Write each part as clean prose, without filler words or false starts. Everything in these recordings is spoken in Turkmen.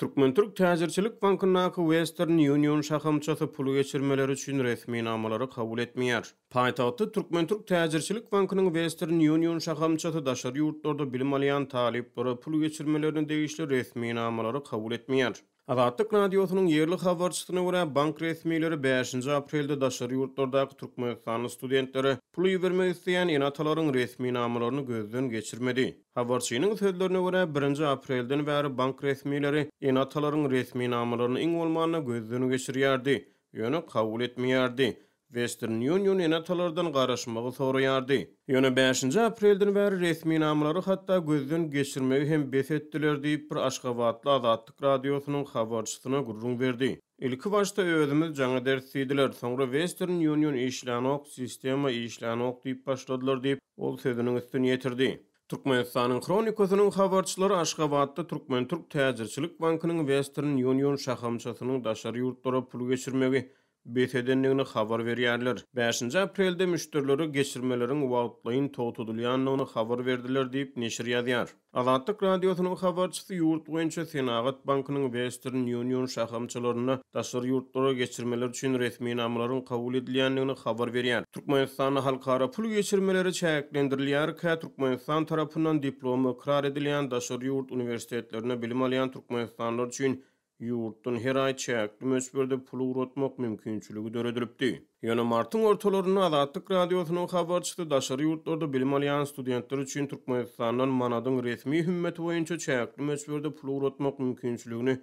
Türkmen-türk täjirçilik bankyndaky Western Union şahamçasy pul geçirmeleri üçin resminamalary kabul etmeýär. Paýtagtda Türkmen-türk täjirçilik bankynyň Western Union şahamçasy daşary ýurtlarda bilim alýan talyplara pul geçirmelerine degişli resminamalary kabul etmeýär. Azatlyk Radiosynyň ýerli habarçysyna görä, bank resmileri bäşinji aprelde daşary ýurtlardaky türkmenistanly studentlere pul ibermek isleýän ene-atalaryň resminamalaryny gözden geçirmedi. Habarçynyň sözlerine görä, birinji aprelden bäri bank resmileri ene-atalaryň resminamalaryny iň bolmanda gözden geçirýärdi, ýöne kabul etmeýärdi. Western Union ene-atalardan garaşmagy soraýardy. Ýöne bäşinji aprelden bäri resminamalary hatda gözden geçirmegi hem bes etdiler diýip, bir aşgabatly Azatlyk Radiosynyň habarçysyna gürrüň berdi. Ilki başda özümiz jaň ederis diýdiler, soňra Western Union işlänok, sistema işlänok diýip başladylar diýip, ol sözüniň üstüni ýetirdi. Türkmenistanyň Hronikasynyň habarçylary Aşgabatda Türkmen-türk täjirçilik bankynyň Western Union şahamçasynyň daşary ýurtlara pul geçirmegi bes edendigini habar berýärler. Bäşinji aprelde müşderilere geçirmeleriň wagtlaýyn togtadylýandygyny habar berdiler diýip, neşir ýazýar. Azatlyk Radiosynyň habarçysy ýurt boýunça Senagat bankynyň Western Union şahamçalarynda daşary ýurtlara geçirmeler üçin resminamalaryň kabul edilýändigini habar berýär. Türkmenistanda halkara pul geçirmeleri çäklendirilýärkä, Türkmenistan tarapyndan diplomy ykrar edilýän daşary ýurt uniwersitetlerinde bilim alýan türkmenistanlylar üçin Ýurtdan her aý çäkli möçberde pul ugratmak mümkinçiligi döredilipdi. Ýöne martyň ortalarynda Azatlyk Radiosynyň habarçysy daşary ýurtlarda bilim alýan studentler üçin Türkmenistandan manadyň resmi hümmeti boýunça çäkli möçberde pul ugratmak mümkinçiligini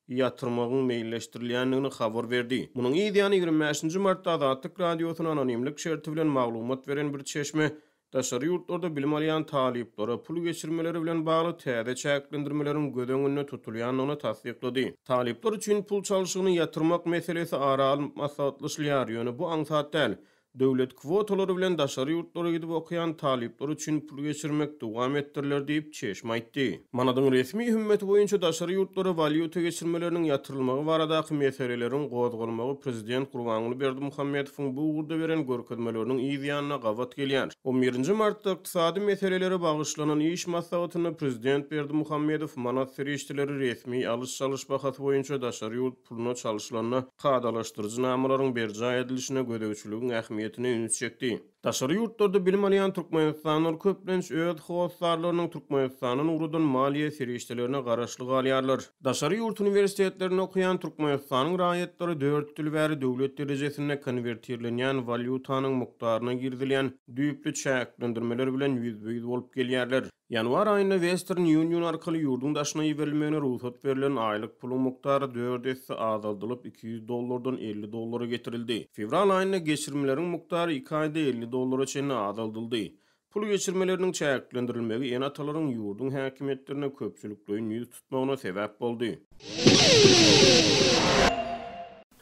ýatyrmagyň meýilleşdirilýändigini habar berdi. Munuň yz ýany 25 nji martda Azatlyk Radiosyna anonimlik şerti bilen maglumat beren bir çeşme Daşary ýurtlarda bilim alýan talyplara pul geçirmeleri bilen bagly täze çäklendirmeleriň göz öňünde tutulýandygyny tassyklady. Talyplar üçin pul çalşygyny ýatyrmak meselesi ara alnyp maslahatlaşylýar, ýöne bu aňsat däl. Döwlet kwotalary bilen daşary ýurtlara gidip okaýan talyplar üçin pul geçirmek dowam etdiriler diýip, çeşme aýtdy. Manadyň resmi hümmeti boýunça daşary ýurtlara walýuta geçirmeleriniň ýatyrylmagy baradaky meseleleriň gozgalmagy prezident Gurbanguly Berdimuhamedowyň bu ugurda beren görkezmeleriniň yz ýanyna gabat gelýär. On birinji martda ykdysady meselelere bagyşlanan iş maslahatynda prezident Berdimuhamedow manat serişdeleri resmi alyş-çalyş bahasy boýunça daşary ýurt puluna çalşylanda kadalaşdyryjy namalaryň berjaý edilişine gözegçiligiň ähmiýetine üns çekdi. Daşary ýurtlarda bilim alýan türkmenistanlylar köplenç öz hossarlarynyň Türkmenistandan ugradan maliýe serişdelerine garaşly galýarlar. Daşary ýurt uniwersitetlerinde okaýan Türkmenistanyň raýatlary dört ýyl bäri döwlet derejesinde konwertirlenýän walýutanyň mukdaryna girizilýän düýpli çäklendirmeler bilen ýüzbe-ýüz bolup gelýärler. Ýanwar aýynda Western Union arkaly ýurduň daşyna iberilmegine rugsat berlen aýlyk puluň mukdary dört esse azaldylyp, 200 dollardan 50 dollara getirildi. Fewral aýynda geçirimleriň mukdary iki aýda 50 dollara çenli azaldyldy. Pul geçirmeleriniň çäklendirilmegi ene-atalaryň ýurduň häkimiýetlerine köpçülikleýin ýüz tutmagyna sebäp boldy.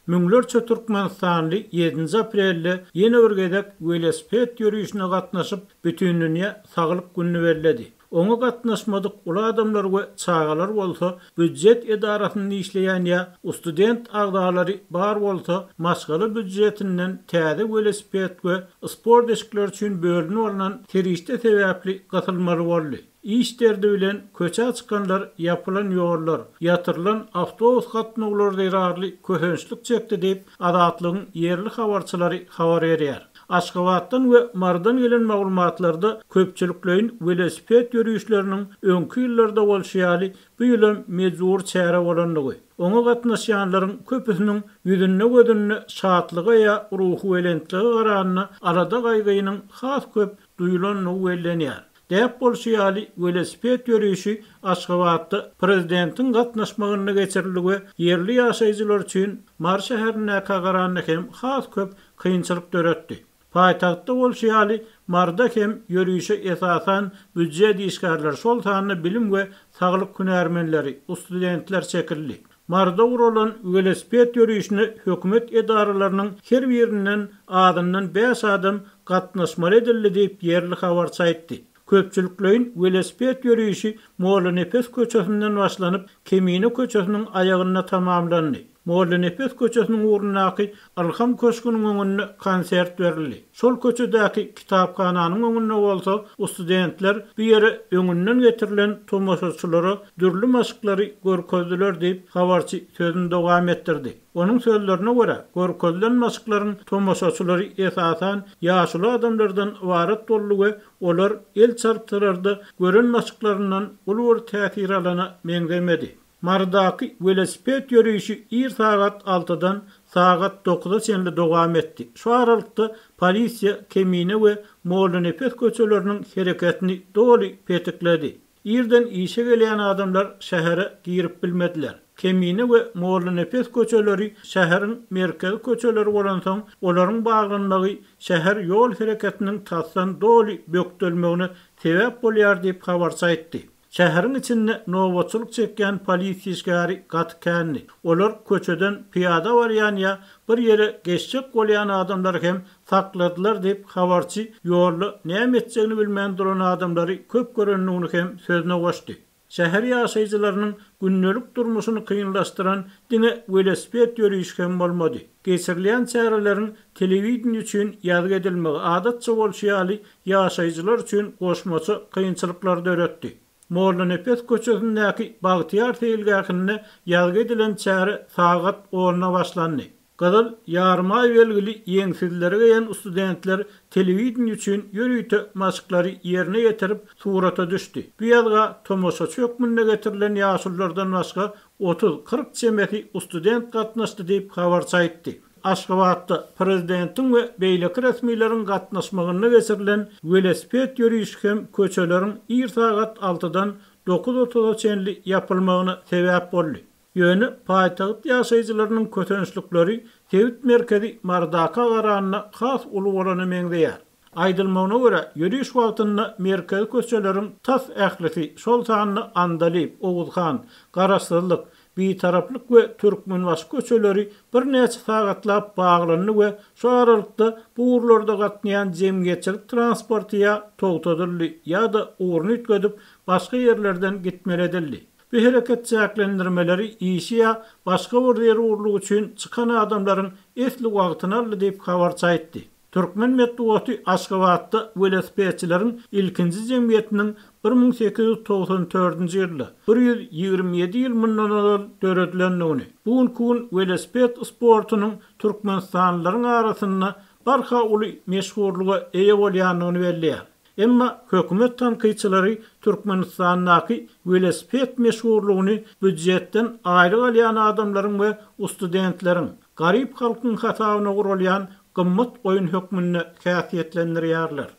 Müňlerçe türkmenistanly ýedinji aprelde ýene bir gezek welosiped ýörişine gatnaşyp, Bütindünýä saglyk gününi belledi. Oňa gatnaşmadyk uly adamlar we çagalar bolsa, býujet edarasynda işleýän ýa student agzalary bar bolsa, maşgala býujetinden täze welosiped we sport eşikleri üçin bölünip alnan serişde sebäpli gysylmaly boldy. Iş derdi bilen köçä çykanlar ýapylan ýollar, ýatyrylan awtobus gatnawlary zerarly kösençlik çekdi diýip, Azatlygyň ýerli habarçylary habar berýär. Aşgabatdan we Marydan gelen maglumatlarda köpçülikleýin welosiped ýörişleriniň öňki ýyllarda bolşy ýaly, bu ýylam mejbury çäre bolandygy, oňa gatnaşýanlaryň köpüsiniň ýüzünde-gözünde şatlyga ýa ruhubelentlige garanda alada-gaýgynyň has köp duýulandygy bellenýär. Däp bolşy ýaly, welosiped ýörişi Aşgabatda prezidentiň gatnaşmagynda geçirildi we ýerli ýaşaýjylar üçin Mary şäherindäkä garanda hem has köp kynçylyk döretdi. Paýtagtda bolşy ýaly, Maryda hem ýörişe esasan býujet işgärleri, şol sanda bilim we saglyk hünärmenleri, studentler çekildi. Maryda guralan welosiped ýörişine hökümet edaralarynyň her birinden azyndan bäş adam gatnaşmaly edildi diýip, ýerli habarçy aýtdy. Köpçülikleýin welosiped ýörişi Mollanepes köçesinden başlanyp, Kemine köçesiniň aýagynda tamamlandy. Mollanepes köçesiniň ugrundaky Ylham köşgüniň öňünde konsert berildi. Şol köçedäki kitaphananyň öňünde bolsa studentler bu ýere öňünden getirilen tomaşaçylara dürli maşklary görkezdiler diýip, habarçy sözüni dowam etdirdi. Onuň sözlerine görä, görkezilen maşklaryň tomaşaçylary esasan ýaşuly adamlardan ybarat boldy we olar el çarpsalar-da gören maşklaryndan uly bir täsir alana meňzemedi. Marydaky welosiped ýörişi ir sagat altydan sagat dokuza çenli dowam etdi. Şu aralykda polisiýa Kemine we Mollanepes köçeleriniň hereketini doly petikledi. Irden işe gelýän adamlar şähere girip bilmediler. Kemine we Mollanepes köçeleri şäheriň merkezi köçeleri bolansoň, olaryň baglanmagy şäher ýol hereketiniň tasdan doly bökdelmegine sebäp bolýar diýip, habarçy aýtdy. Şäheriň içinde nobatçylyk çekýän polisiýa işgäri gaty kändi. Olar köçeden pyýada barýan ýa bir ýere geçjek bolýan adamlary hem sakladylar diýip, habarçy ýolda näme etjegini bilmän duran adamlary köp görendigini hem sözüne goşdy. Şäher ýaşaýjylarynyň gündelik durmuşyny kynlaşdyran diňe welosiped ýörişi hem bolmady. Geçirilýän çäreleriň telewideniýe üçin ýazgy edilmegi, adatça bolşy ýaly, ýaşaýjylar üçin goşmaça kynçylyklary döretdi. Mollanepes köçesindäki Bagtyýar seýilgähinde ýazgy edilen çäre sagat onda başlandy. Gyzyl Ýarymaý belgili ýeňsizleri geýen studentler telewideniýe üçin ýörite maşklary ýerine ýetirip, surata düşdi. Bu ýazga tomaşaçy hökmünde getirilen ýaşululardan başga 30-40 çemesi student gatnaşdy diýip, habarçy aýtdy. Aşgabatda prezidentiň we beýleki resmileriň gatnaşmagynda geçirilen welosiped ýörişi hem köçeleriň ir sagat altydan dokuz otuza çenli ýapylmagyna sebäp boldy. Ýöne paýtagt ýaşaýjylarynyň kösençlikleri sebit merkezi Maradaka garanda has uly bolana meňzeýär. Aýdylmagyna görä, ýöriş wagtynda merkezi köçeleriň tas ählisi, şol sanda Andalyp, Oguzhan, Garaşsyzlyk, Bitaraplyk we Türkmenbaşy köçeleri birnäçe sagatlap baglandy we şu aralykda bu ugurlarda gatnaýan jemgyýetçilik transporty ýa togtadyldy ýa-da ugruny üýtgedip, başga ýerlerden gitmeli edildi. Bu hereket çäklendirmeleri işi ýa başga bir zerurlyk üçin çykan adamlaryň esli wagtyny aldy diýip, habarçy aýtdy. Türkmen metbugaty Aşgabatda welosipedçileriň ilkinji jemgyýetiniň 1894-nji ýylda, 127 ýyl mundan ozal döredilendigini, bu günki gün welosiped sportunyň türkmenistanlylaryň arasynda barha uly meşhurlyga eýe bolýandygyny belleýär. Emma hökümet tankytçylary Türkmenistandaky welosiped meşhurlygyny býujetden aýlyk alýan adamlaryň we ustudentleriň, garyp halkyň hasabyna guralýan gymmat oýun hökmünde häsiýetlendirýärler.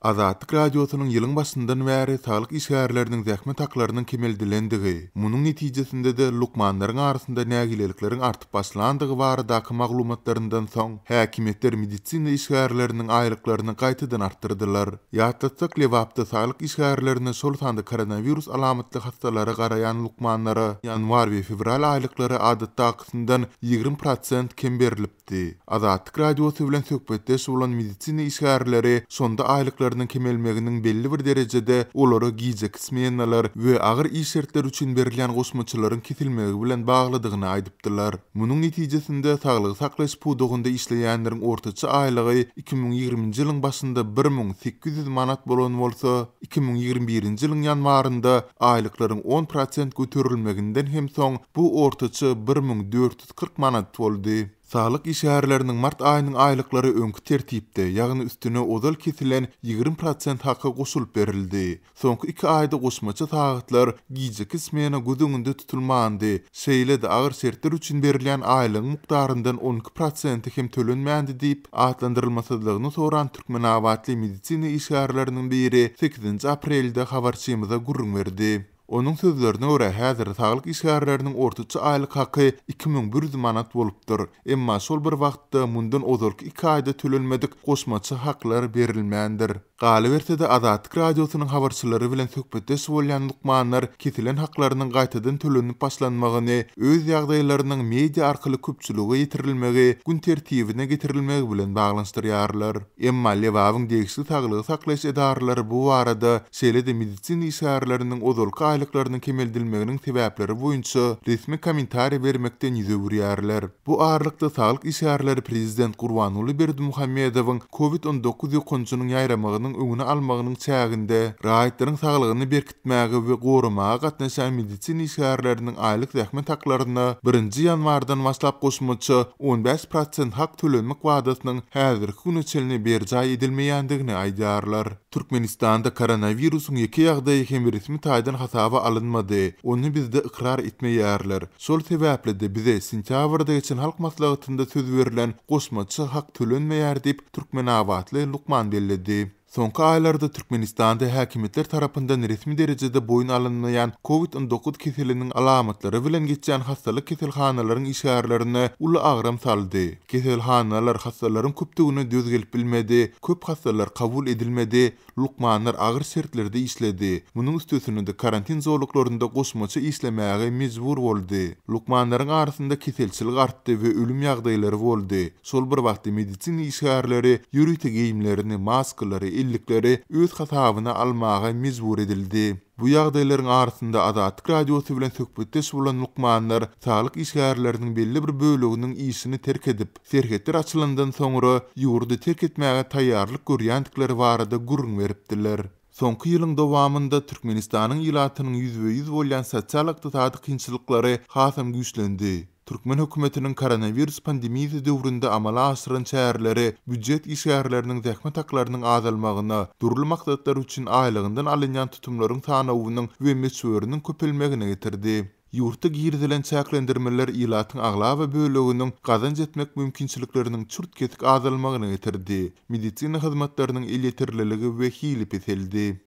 Azatlyk Radiosynyň ýylyň başyndan bäri saglyk işgärleriniň zähmet haklarynyň kemeldilendigi, munuň netijesinde-de lukmanlaryň arasynda nägilelikleriň artyp başlandygy baradaky maglumatlaryndan soň, häkimiýetler medisina işgärleriniň aýlyklaryny gaýtadan artdyrdylar. Ýatlatsak, Lebapda saglyk işgärlerine, şol sanda koronawirus alamatly hassalara garaýan lukmanlara ýanwar we fewral aýlyklary adatdakysyndan 20 prosent kem berlipdi. aýtdy. Azatlyk Radiosy bilen söhbetdeş bolan medisina işgärleri şonda aýlyklarynyň kemelmeginiň belli bir derejede olara gijeki smenalar we agyr iş şertleri üçin berilýän goşmaçalaryň kesilmegi bilen baglydygyny aýdypdylar. Munuň netijesinde, saglygy saklaýyş pudagynda işleýänleriň ortaça aýlygy 2020-nji ýylyň başynda 1800 manat bolan bolsa, 2021-nji ýylyň ýanwarynda aýlyklaryň on prosent göterilmeginden hem soň bu ortaça 1440 manat boldy. Saglyk işgärleriniň mart aýynyň aýlyklary öňki tertipde, ýagny üstüne ozal kesilen 20 prosent haky goşulyp berildi. Soňky iki aýda goşmaça sagatlar, gijeki smena göz öňünde tutulmandy, şeýle-de agyr şertler üçin berilýän aýlygyň mukdaryndan 12 prosenti hem tölenmändi diýip, atlandyrylmasyzlygyny soran türkmenabatly medisina işgärleriniň biri sekizinji aprelde habarçymyza gürrüň berdi. Onuň sözlerine görä, häzir saglyk işgärleriniň ortaça aýlyk haky 2100 manat bolupdyr. Emma şol bir wagtda mundan ozalky iki aýda tölenmedik goşmaça haklar berilmändir. Galyberse-de, Azatlyk Radiosynyň habarçylary bilen söhbetdeş bolýan lukmanlar kesilen haklarynyň gaýtadan tölenip başlanmagyny öz ýagdaýlarynyň media arkaly köpçülige ýetirilmegi, gün tertibine getirilmegi bilen baglanyşdyrýarlar. Emma Lebabyň degişli saglygy saklaýyş edaralary bu barada, şeýle-de medisina işgärleriniň ozalky aýlyklarynyň kemeldilmeginiň sebäpleri boýunça resmi kommentariý bermekden ýüz öwürýärler. Bu aralykda, saglyk işgärleri prezident Gurbanguly Berdimuhamedowyň Covid 19 ýokanjynyň ýaýramagynyň öňüni almagynyň çäginde raýatlaryň saglygyny berkitmäge we goramaga gatnaşýan medisina işgärleriniň aýlyk zähmet haklaryna birinji ýanwardan başlap goşmaça 15 prosent hak tölenmek wadasynyň häzirki güne çenli berjaý edilmeýändigini aýdýarlar. Türkmenistanda koronawirusyň ýeke ýagdaýy hem resmi taýdan hasaba alynmady, ony bizde ykrar etmeýärler. Şol sebäpli-de bize sentýabrda geçen Halk Maslahatynda söz berlen goşmaça hak tölenmeýär diýip, türkmenabatly lukman belledi. Soňky aýlarda Türkmenistanda häkimiýetler tarapyndan resmi derejede boýun alynmaýan Covid 19 keseliniň alamatlary bilen geçýän hassalyk keselhanalaryň işgärlerine uly agram saldy. Keselhanalar hassalaryň köpdügine döz gelip bilmedi, köp hassalar kabul edilmedi, Lukmanlar agyr şertlerde işledi. Munuň üstesine-de karantin zolaklarynda goşmaça işlemäge mejbur boldy. Lukmanlaryň arasynda keselçilik artdy we ölüm ýagdaýlary boldy. Şol bir wagtda medisina işgärleri ýörite geýimlerini, maskalary, ellikleri öz hasabyna almaga mejbur edildi. Bu ýagdaýlaryň arasynda Azatlyk Radiosy bilen söhbetdeş bolan lukmanlar saglyk işgärleriniň belli bir böleginiň işini terk edip, Serhetler açylandan soňra ýurdy terk etmäge taýýarlyk görýändikleri barada gürrüň beripdiler. Soňky ýylyň dowamynda Türkmenistanyň ilatynyň ýüzbe-ýüz bolýan sosial-ykdysady kynçylyklary hasam güýçlendi. Türkmen hökümetiniň koronawirus pandemiýasy döwründe amala aşyran çäreleri býujet işgärleriniň zähmet haklarynyň azalmagyna, dürli maksatlar üçin aýlygyndan alynýan tutumlaryň sanawynyň we möçberiniň köpelmegine getirdi. Ýurtda girizilen çäklendirmeler ilatyň aglaba böleginiň gazanç etmek mümkinçilikleriniň çürt-kesik azalmagyna getirdi, medisina hyzmatlarynyň elýeterliligi we hili peseldi.